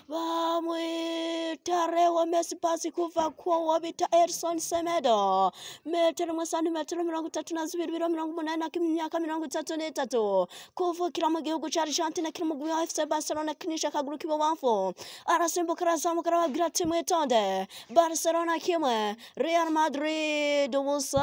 Bamwita Leo Messi, pasi kuva kwa bita Erson Semedo, metero mwe santimetero 32, ibiro 81, imyaka 33, kuvukira mu gihugu ca Argentina, kiri mu wa FC Barcelona, akinisha akaguru k'ibubamfu, arasimbuka, arazamuka, arababwira ati mwitonde. Barcelona kimwe, Real Madrid ubusa.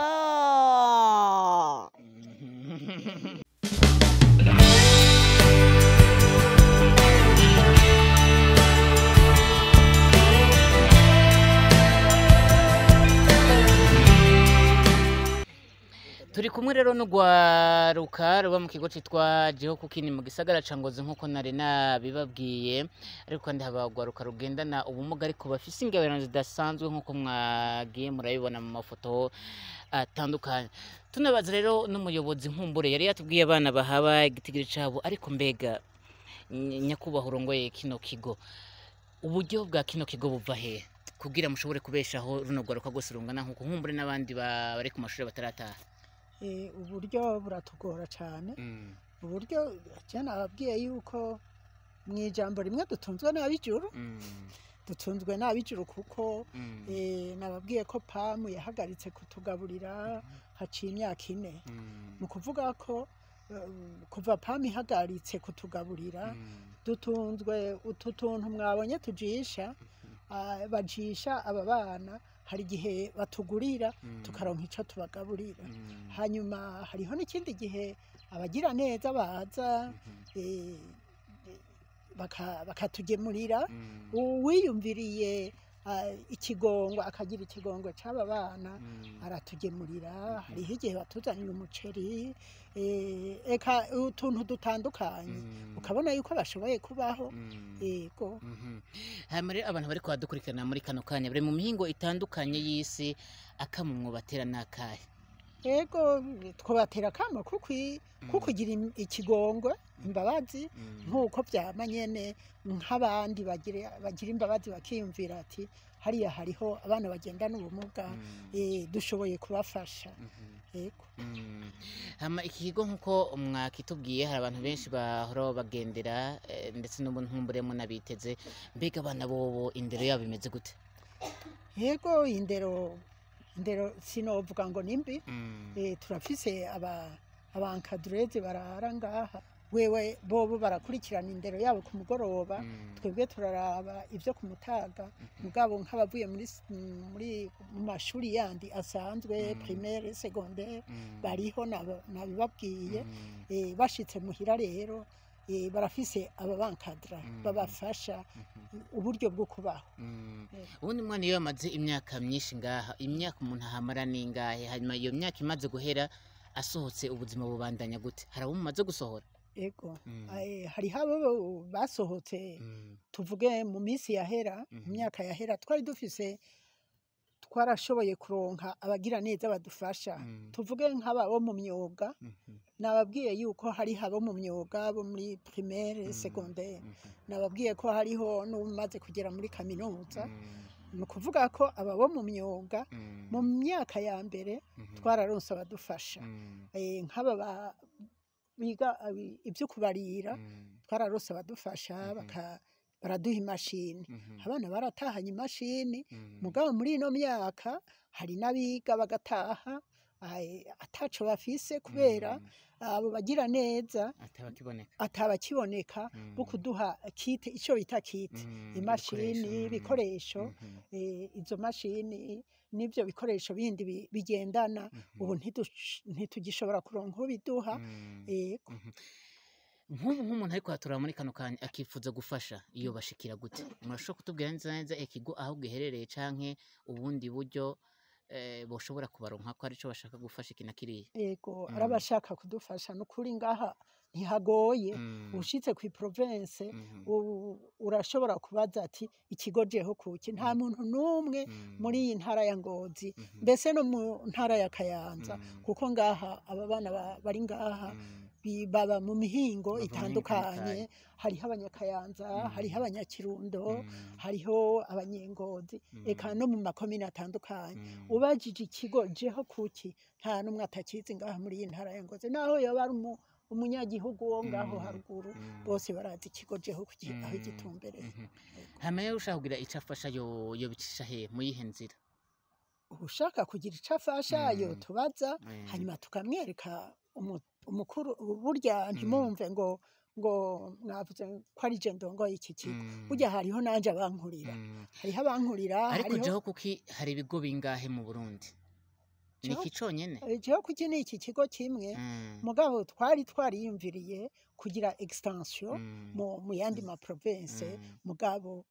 Turi kumwe rero n'urwaruka ruba mu kigo cyitwa Jeho Kukini mu gisagara ca Ngozi, nk'uko nari nabibabwiye. Ariko kandi haba urwaruka rugendana ubumuga ariko bafise ingabirano zidasanzwe, nk'uko mwagiye murabibona mu mafoto atandukanye. Tunabaza rero n'umuyobozi, nkumbure yari yatubwiye abana bahaba igitigiri cabo. Ariko mbega nyakubahwa urongoye kino kigo, uburyo bwa kino kigo buva hehe kugira mushobore kubeshaho runo rwaruka rwose rungana nk'uko, nkumbure n'abandi bari ku mashuri batarataha? Uburyo buratugora cyane. Uburyo cyane, nababwiye yuko mu ijambo rimwe dutunzwe n'ab'ijuru. Dutunzwe n'ab'ijuru kuko nababwiye ko PAM yahagaritse kutugaburira haciye imyaka 4. Ni ukuvuga ko kuva PAM ihagaritse kutugaburira, dutunzwe utu tuntu mwabonye tujisha, bajisha aba bana. Hari igihe batugurira tukaronka icyo tubagaburira. Hanyuma hariho n'ikindi gihe abagira neza baza bakatugemurira. Uwiyumviriye ikigongo, akagira ikigongo cy'aba bana, aratugemurira. Hariho igihe batuzanira umuceri, eka utuntu dutandukanye, ukabona yuko bashoboye kubaho. Yego. Hanyuma rero abantu bari kuhadukurikirana muri kano kanya bari mu mihingo itandukanye y'isi, akamumwo batera n'akahe? Ego, twabatera akamo kukugira ikigongwe, imbabazi, nk'uko byama nyene nk'abandi bagira imbabazi, bakiyumvira ati hariya hariho abana bagendana ubumuga, dushoboye kubafasha. Yego. Hama iki kigo, nk'uko mwakitubwiye, hari abantu benshi bahora bagendera, ndetse n'ubu nkumbure munabiteze. Mbega abana bobo indero yabo imeze gute? Yego, indero sinovuga ngo ni mbi. Turafise aba encadreurs barara ngaha, wewe bobo barakurikirana indero yabo ku mugoroba. Twebwe turaraba ibyo ku mutaga. Mugabo nk'abavuye muri mu mashuri yandi asanzwe, primaire, secondaire, bariho nabibabwiye. Bashitse muhira rero, barafise ababankadra babafasha uburyo bwo kubaho. Ubundi umwana iyo yamaze imyaka myinshi ngaha, imyaka umuntu ahamara ni ingahe? Hanyuma iyo myaka imaze guhera asohotse, ubuzima bubandanya gute? Hari abo mumaze gusohora? Ego. Hariho abo basohotse. Tuvuge mu minsi yahera, mu myaka yahera, twari dufise, twarashoboye kuronka abagira neza badufasha. Tuvuge nk'aba bo mu myuga. Nababwiye yuko hariho abo mu myuga bo muri primaire, secondaire. Nababwiye ko hariho n'umaze kugera muri kaminuza. Ni ukuvuga ko aba bo mu myuga, mu myaka ya mbere twararonse abadufasha. Nk'aba biga ibyo kubarira, twararonse abadufasha, baraduha imashini. Abana baratahanye imashini. Mugabo muri ino myaka hari n'abiga bagataha ataco bafise, kubera abo bagira neza atabakiboneka. Atabakiboneka bo kuduha kit, icyo bita kit, imashini, ibikoresho. Ibikoresho. Mhm. Izo mashini n'ibyo bikoresho bindi bigendana, ubu ntitugishobora kuronka ubiduha. Yego. Nk'ubu nk'umuntu ariko atura muri kano kanya akifuza gufasha, iyo bashikira gute? Murashobora kutubwira neza neza ikigo aho giherereye, canke ubundi buryo boshobora kubaronka ko arico bashaka gufasha iki na kiriya? Yego, arabashaka kudufasha n'ukuri ngaha. Ntihagoye. Ushitse ku province, urashobora kubaza ati ikigo Jeho Kuki. Nta muntu n'umwe muri iyi ntara ya Ngozi, mbese no mu ntara ya Kayanza, kuko ngaha aba bana bari ngaha baba mu mihingo Bava mu mihingo itandukanye. Hariho Abanyakayanza, hariho Abanyakirundo, hariho Abanyengozi, eka no mu makomine atandukanye. Ubajije ikigo Jeho Kuki, nta n'umwe atakizi ngaha muri iyi ntara ya Ngozi, naho yoba ari umunyagihugu wo ngaho haruguru, bose barazi ikigo Jeho Kuki aho gitumbereye. Hama rero ushaka kugira ico afasha yo bicisha he, mu yihe nzira? Ushaka kugira ico afasha yotubaza, hanyuma tukamwereka umukuru. Burya ntimumve ngo mwavuze ko ari je ndongoye iki kigo. Burya hariho nanje abankurira, hariho abankurira. Ariko Hariho Jeho Kuki hari ibigo bingahe mu Burundi? Ni iki conyene? Jeho Kuki ni iki kigo kimwe, mugabo twari twariyumviriye kugira extension mu yandi ma province, mugabo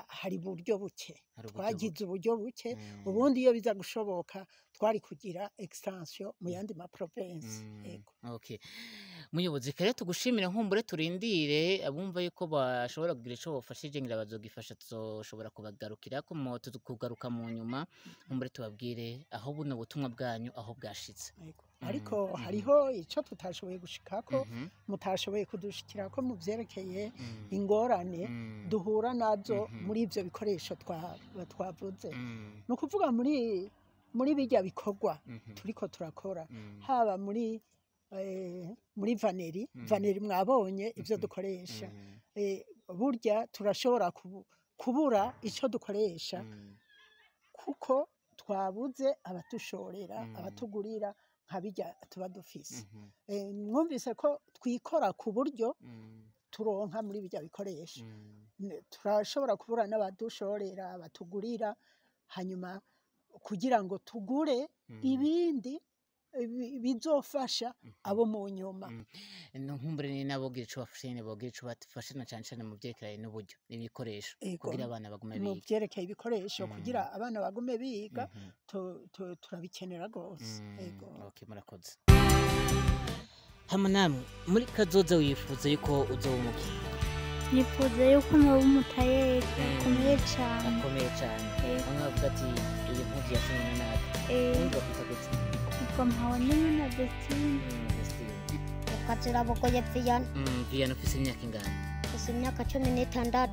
hari buryo buke. Hari uburyo Twagize buke. uburyo buke. Ubundi iyo biza gushoboka twari kugira extension mu yandi ma province. Yego. Okay. Muyobozi, kare tugushimire. Nkumbure turindire abumva yuko bashobora kugira ico bafashije, ngira bazogifasha, tuzoshobora kubagarukira ko mu kugaruka mu nyuma, nkumbure tubabwire aho buno butumwa bwanyu aho bwashitse. Yego. Ariko hariho ico tutashoboye gushikako, mutashoboye kudushikirako mu vyerekeye ingorane duhura nazo muri ivyo bikoresho twavuze. Ni ukuvuga muri birya bikorwa turiko turakora, haba muri vannerie. Vannerie mwabonye ivyo dukoresha. Burya turashobora kubura ico dukoresha kuko twabuze abatushorera, abatugurira nka birya tuba dufise. Mwumvise ko twikora ku buryo turonka muri birya bikoresho. Turashobora kubura n'abadushorera, batugurira, hanyuma kugira ngo tugure ibindi bizofasha abo mu nyuma. Nkumbure ni nabo gira ico bafashe nyene, bogira ico bafashe na cane cane mu vyerekeranye n'uburyo n'ibikoresho kugira abana bagume Mu biga. vyerekeye ibikoresho kugira abana bagume biga, turabikenera rwose. Ego. Okay, murakoze. Hama namwe, muri kazoza wifuza yuko uzoba umuki? Nifuza yuko noba umutayeri akomeye cyane. Akomeye cane. Eh. Bamwe bavuga ati iyi mpuzu yashonwe na naka. Ubundi bakwita gute? Yitwa Mpawanimwe na Destine. Vestine. Kazirabugoye Viyana. Viyana, ufise imyaka ingana? Mfise imyaka 16. 16.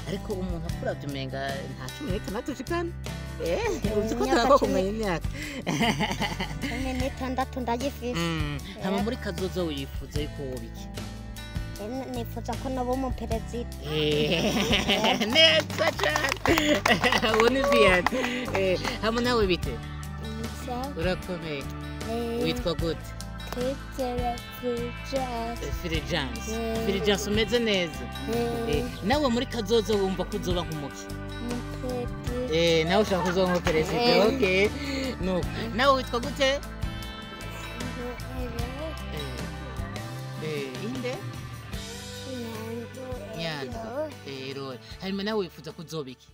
Ariko umuntu akuravye umenga nta 16 ushikana. Uzi ko Imyaka turakwa kumenya imyaka. 16 ndayifise. Hama muri kazoza wifuza yuko woba iki? Nifuza ko noba umuperezida. Neza cane. Uwo ni Viyana. Hama nawe bite? Urakomeye? Witwa gute? Fulgence. Fulgence, umeze neza? Nawe muri kazoza wumva ko uzoba nk'umuki? Nawe ushaka kuzoba nk'umuperezida? Okay. Nuko nawe witwa gute? Inde Nyandwi. Rore. Hanyuma nawe wifuza ko uzoba iki?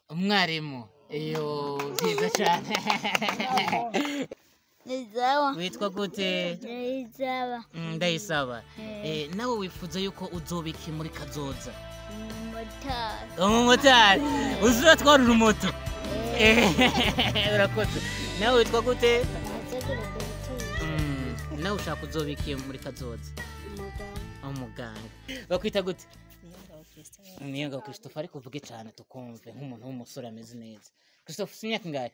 Umwarimu. Iyo byiza cyane. Witwa gute? Ndayisaba. Ndayisaba. Nawe wifuza yuko uzoba iki muri kazoza? Umumotari. Umumotari, uzatwara urumoto. Urakoze. Nawe witwa gute? Nawe ushaka uzoba iki muri kazoza? Umuganga. Bakwita gute? Niyongabo Christophe. Ariko uvuge cyane tukumve nk'umuntu w'umusore ameze neza. Christophe, ufite imyaka ingahe?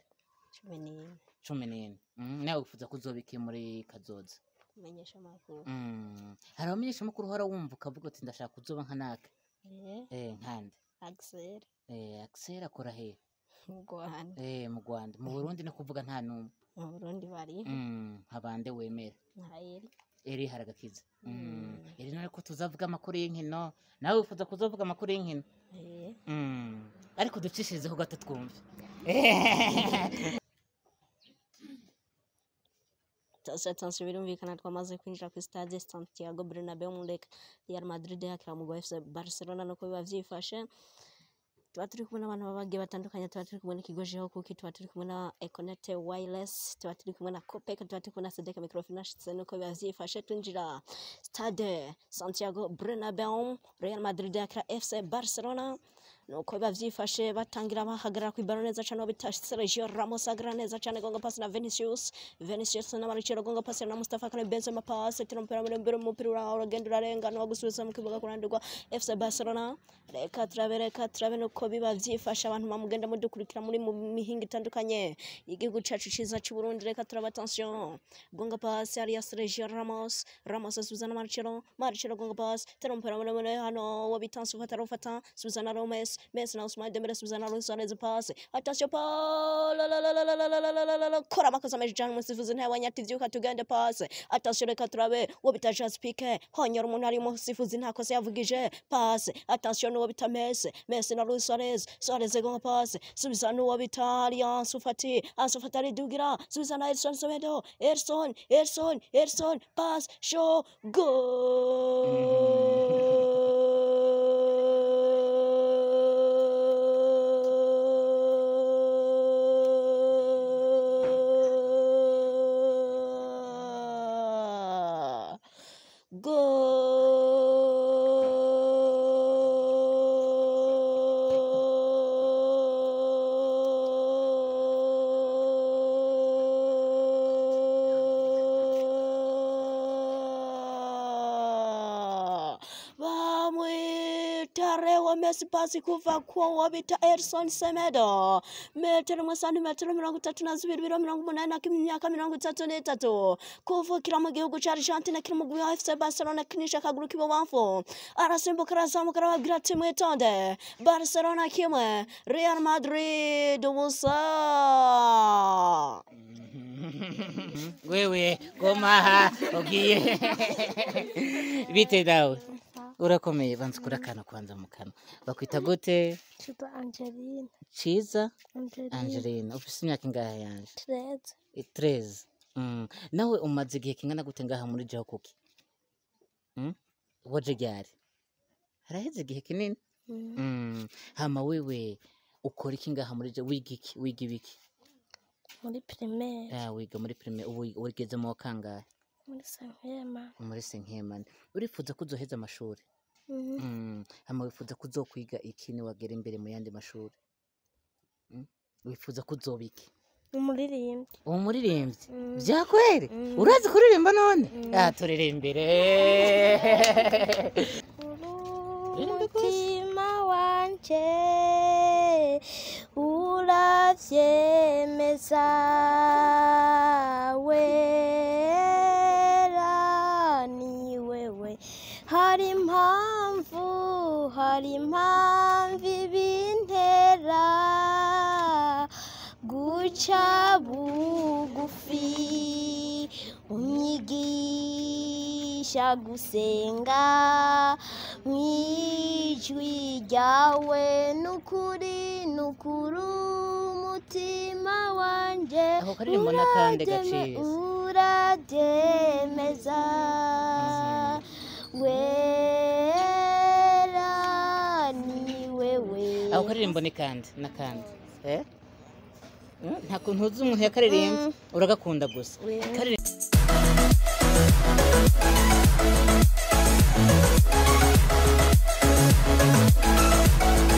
14. 14. Nawe wifuza ko uzoba iki muri kazoza? Menyesha amakuru. Hari abamenyeshamakuru uhora wumva ukavuga uti ndashaka kuzoba nka naka? Nkande? Axel. Axel akora he? Mu Rwanda. Mu Rwanda. Mu Burundi no kuvuga nta n'umwe? Mu Burundi bari. Nkabande wemera? Nka Eri. Eri haragakiza. Eri none ko tuzavuga amakuru y'inkino, nawe wifuza kuzovuga amakuru y'inkino? Eh. Ariko ducishirizeho gato twumve. Attention, birumvikana twamaze kwinjira ku stade Santiago Bernabeu muri Real Madrid yakira umugwi wa FC Barcelona, nuko biba vyifashe. Tuba turi kumwe n'abantu baba bagiye batandukanye, tuba turi kumwe n'ikigo Jeho Kuki, tuba turi kumwe na Econet Wireless, tuba turi kumwe na Copec, tuba turi kumwe na Sedeka Microfinance. Nuko biba vyifashe, twinjira Stade Santiago Bernabeu, Real Madrid yakira FC Barcelona. Nuko biba vyifashe, batangira bahagarara ku ibaro neza cane, bita Sergio Ramos ahagarara neza cane, gonga pass na Vinicius, Vinicius na Marcelo, gonga pass na Mustafa Karim Benzema, pass tira umupira muremure, umupira uragenda urarengana gusubiza mu kibuga kurandurwa FC Barcelona. Reka turabe, reka turabe nuko biba vyifashe. Abantu bamugenda mudukurikira muri mu mihinga itandukanye y'igihugu cacu ciza c'u Burundi, reka turabe. Attention, gonga pass hariya Sergio Ramos, Ramos asubiza na Marcelo, Marcelo gonga pass, tera umupira muremure hano wo bita Ansu Fati, arufata, subiza na Messi, Messi na Ousmane Dembele, subiza na Luis Suarez, pass, attention, pa la la la la la la la la la la la, kora amakosa menshi cyane, umusifuzi ntiyabonye ati vyuka tugende. Pass, attention, reka turabe wo bita Gerard Piqué, honyora umuntu ari, umusifuzi nta kosa yavugije. Pass, attention, uwo bita Messi, Messi na Luis Suarez, Suarez gonga pass, subiza n'uwo bita Ansu Fati, Ansu Fati aridugira, subiza na Edson Semedo, Edson, Edson, Edson, pass, show, goal. Goal. Bamwita Leo Messi, pasi kuva kwa wabita Edson Semedo, metero imwe santimetero 32, ibiro 81, imyaka 33, kuvukira mu gihugu ca Argentina, kiri mu mugwi wa FC Barcelona, akinisha akaguru k'ibubamfu, arasimbuka, arazamuka, arababwira ati mwitonde. Barcelona kimwe, Real Madrid ubusa. Wewe gomaha ugiye bite dawe? Urakomeye? Banza ukure akantu kwanza mu kanwa. Bakwita gute? Ciza Angeline. Ciza? Angeline. Angeline, ufise imyaka ingahe yanje? 13. 13. Nawe umaze igihe kingana gute ngaha muri Jeho Kuki? Waje ryari? Haraheze igihe kinini. Hama wewe ukora iki ngaha muri Jeho? Wiga iki? Wiga ibiki? Muri primaire. Ah, wiga muri primaire. Ubu ugeze mu wa kangahe? Muri cinquième. Muri cinquième. Urifuza ko uzoheza amashuri? Mm. Hama wifuza ko uzokwiga iki niwagera imbere mu yandi mashuri? Wifuza ko uzoba iki? Umuririmbyi. Uwo muririmbyi? Mm. Vya kweri? Mm. Urazi kuririmba none? Mm. Ah, turirimbire. Ririmba rwose. Umutima wanje uravyemeza, wera ni wewe. Hari impamvu, hari impamvu ibintera guca bugufi, unyigisha gusenga mwijwi ryawe, nukuri nukuri umutima wanje Ako karirimbo n'akandi gaciye. Urabyemeza, wera ni wewe. Ako karirimbo ni kandi n'akandi, eh? Nta kuntu uzi umuntu yakaririmbye, uragakunda gusa. We. Karirimbo.